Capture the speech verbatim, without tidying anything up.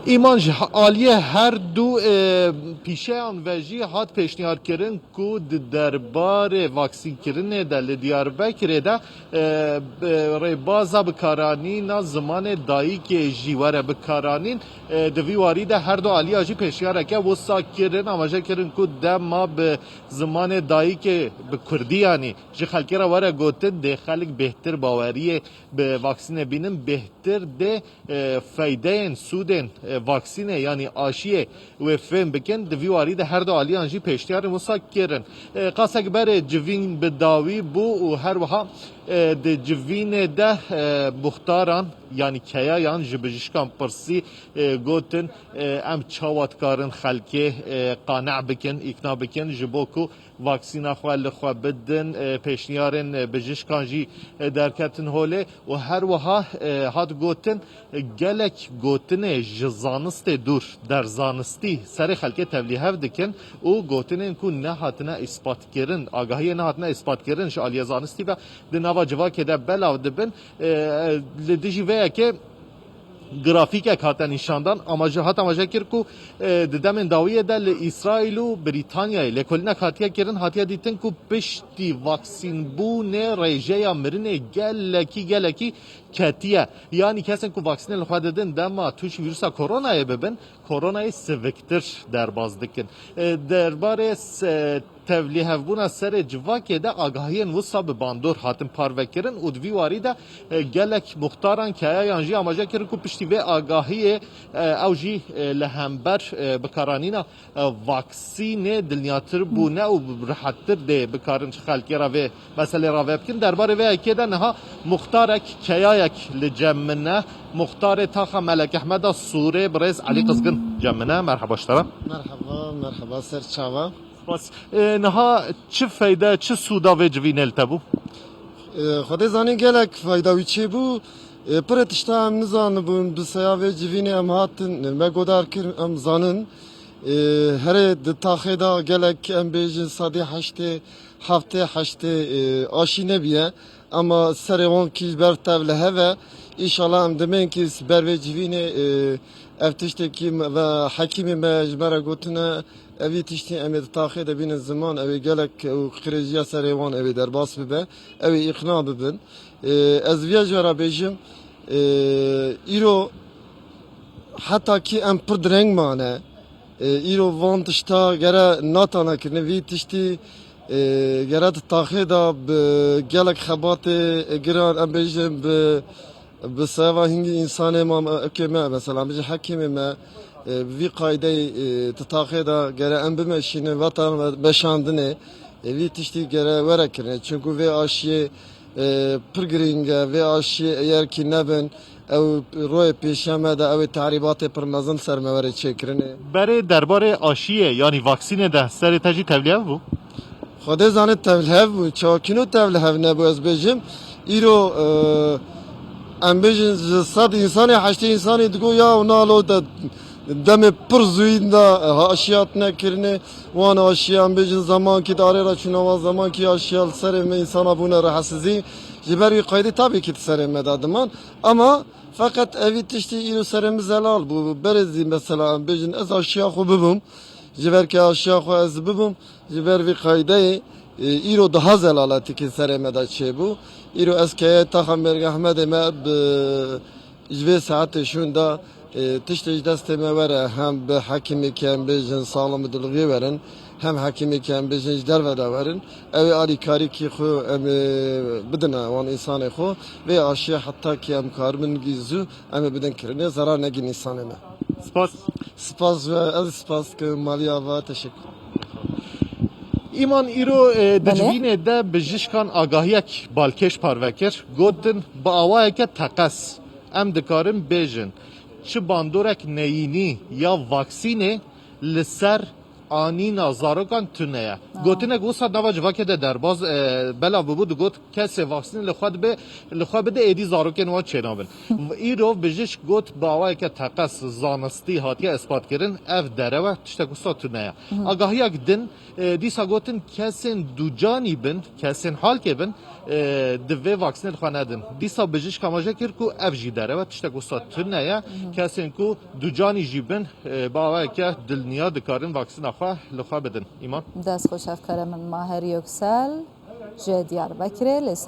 Îman ji aliyê her du, e, pîşeyan ve jî hat pêşniyarkirin ku di derbarê vaksînkirinê de li Diyarbekirê de, e, bi rêbaza bikaranîna zimanê dayikê jî were bikaranîn. E, di vî warî de her du aliya jî pêşniyareke wisa kirin, amaje kirin ku dema bi zimanê dayikê, bi kurdî yanî, ji xelkê re were gotin, dê xelk bêhtir baweriyê bi vaksînê bînin, bêhtir dê, e, feydeyên, sûdên, e, vaksînê, yanî aşiyê wê fêm bikin. Di vî warî de her du aliyan jî pêşniyarên wisa kirin. E, qasek berê civîn bi dawî bû û her wiha, e, di civînê de, e, muxtaran, yanî keyayan ji bijîşkan pirsî, e, gotin, e, em çawa dikarin xelkê, e, qane bikin, îkna bikin, ji bo ku vaksîna xwe li xwe bidin, e, pêşniyarên, e, bijîşkan jî, e, derketin holê û her wiha, e, hat gotin, e, gelek gotinê ji zanistê dûr, derzanistî serê xelkê tevlîhev dikin û gotinên ku nehatine îspatkirin, agahiyê nehatine îspatkirin ji aliyê zanistî ve di nava civakê de belav dibin. E, li dijî vê yekê grafîkek hate nîşandan, amaje, hat amaje kir ku, e, di demên dawiyê de li Îsraîl û Brîtanyayê lêkolînek hatiye kirin, hatiye dîtin ku piştî vaksînbûnê rêjeya mirinê gelekî, gelekî ketiye. Yanî kesên ku vaksînê li xwe didin, dema tûşî vîrusa koronayê bibin, koronayê siviktir derbas dikin. E, derbarê se-, tevlîhevbûna serê civakê de agahiyên wisa bi bandor hatin parvekirin û di vî warî de, e, gelek muxtaran, keyayan jî amaje kirin ku piştî vê agahiyê, e, ew jî, e, li hember, e, bikaranîna, e, vaksînê dilniyatir bûne û rehettir dê bikarin xelkê re vê meselê rave bikin. Derbarê vê yekê de niha muxtarek, keyayek li cem min e. Muxtarê taxa Melek Ehmeda Sûrê, birêz Elî Qizgin cem min e. Merheba ji te re. Merheba, merheba, ser çava. Spas. E, niha çi feyde, çi sûda vê civînê li te bû? E, Xwedê zanî gelek feyda wî çêbû. E, pirê tişta em nizanibûn, bi saya vê civînê em hatin, me godar kir, em zanin. E, herê di taxê de gelek, em bêjin, sedî heştê, heftê, heştê, e, aşî nebiye. Ema serê wan kî ji ber tev li hev e. Înşallah em dimên kî ber vê civînê, e, ev tiştekî me ve hekîmê me ji me re gotine, evî tiştî em ê di taxê de bînin ziman, ew ê gelek ew qirêjiya serê wan ew ê derbas bibe, ew ê îqna bibin. E, ez viya jî re bêjim, e, îro heta kî em pir direng mane. E, îro van tişta gere natane kirine vî tiştî, e, gere di taxê de bi gelek xebatê giran, em bêjin bi, bi seva hingî însanê ma, eke me, mesela, em bêjin hekîmê me, e, bi vî qaydeyê, e, di taxê de gere em bimeşînin, vatan ve-, veşandinê, e, vî tiştî gere were kirine. Çunku vê aşiyê, e, pir girîng e, vê aşiyê eger kî nebin, ew royê pêşiya me de ew ê tehrîbatê pir mezin ser me were çêkirinê. Berê derbarê aşiyê, yanî vaksînê de serê te jî tevlihev bû? Xwedê zanê tevlihev bû. Çawakîno tevlihev nebû, ez bêjim. Îro, e, em bêjin ji sed însanê, heştê însanê digo ya û nalo de demê pir zûyîn de, e, aşiya hatine kirinê. Wan aşiya, em bêjin, zemankî di arê re çûna wan, zemankî aşiya li serê me însana bûne rehetsizî. Ji ber wî qaydê tabî kî di serê me de diman. Ama feqet evî tiştî îro serê min zelal bû. Berê zî mesela em bêjin ez aşiya xwe bibim. Ji ber ke aşiya xwe ez bibim, ji ber vî qaydeyê, e, îro daha zelaletîkî serê me de çêbû. Îro ez keye taxa Mêrg Ehmedê me bi Ji vê saetê şûn de, e, tiştê ji destê me were, hem bi hekîmekî em bêjin salim û dilxî werin, hem hekîmekî em bêjin ji derve de werin. Ew ê alîkarîkî xwe em ê bidine wan însanê xwe. Vê aşiya heta kî em karibin gî zû em ê bidin kirinê, zerar negîn însanê me. Spas. Spas ve ez spas dikim malî ava, teşekkür. Îman îro, e, di Belê. civînê de bijîşkan agahiyek balkêş parve kir. Gotin, bi awayeke teqez em dikarin bêjin, çi bandorek neyînî ya vaksînê li ser Anîna zarokan tune ye. Gotinek wisa nava civakê de derbaz, e, belav bûbû, digot, kesê vaksînê li xwe dibe, li xwe bide, êdî zarokên wan çênabin. Îro bijîşk got, bi awayeke teqez zanistî hatiye ispat kirin, ev derew e, tiştek wisa tune ye. Agahiyek din, e, dîsa gotin, kesên ducanî bin, kesên halkê bin, e, divê vaksînê li xwe nedin. Dîsa bijîşka me jê kir ku ev jî derew e, tiştek wisa tune ye. Kesên ku ducanî jî bin, e, bi awayeke dilniya dikarin vaksîna xwe li xwe bidin. Îman? Dest xweş, ev kere min Maher Yüksel ji Diyarbekirê, li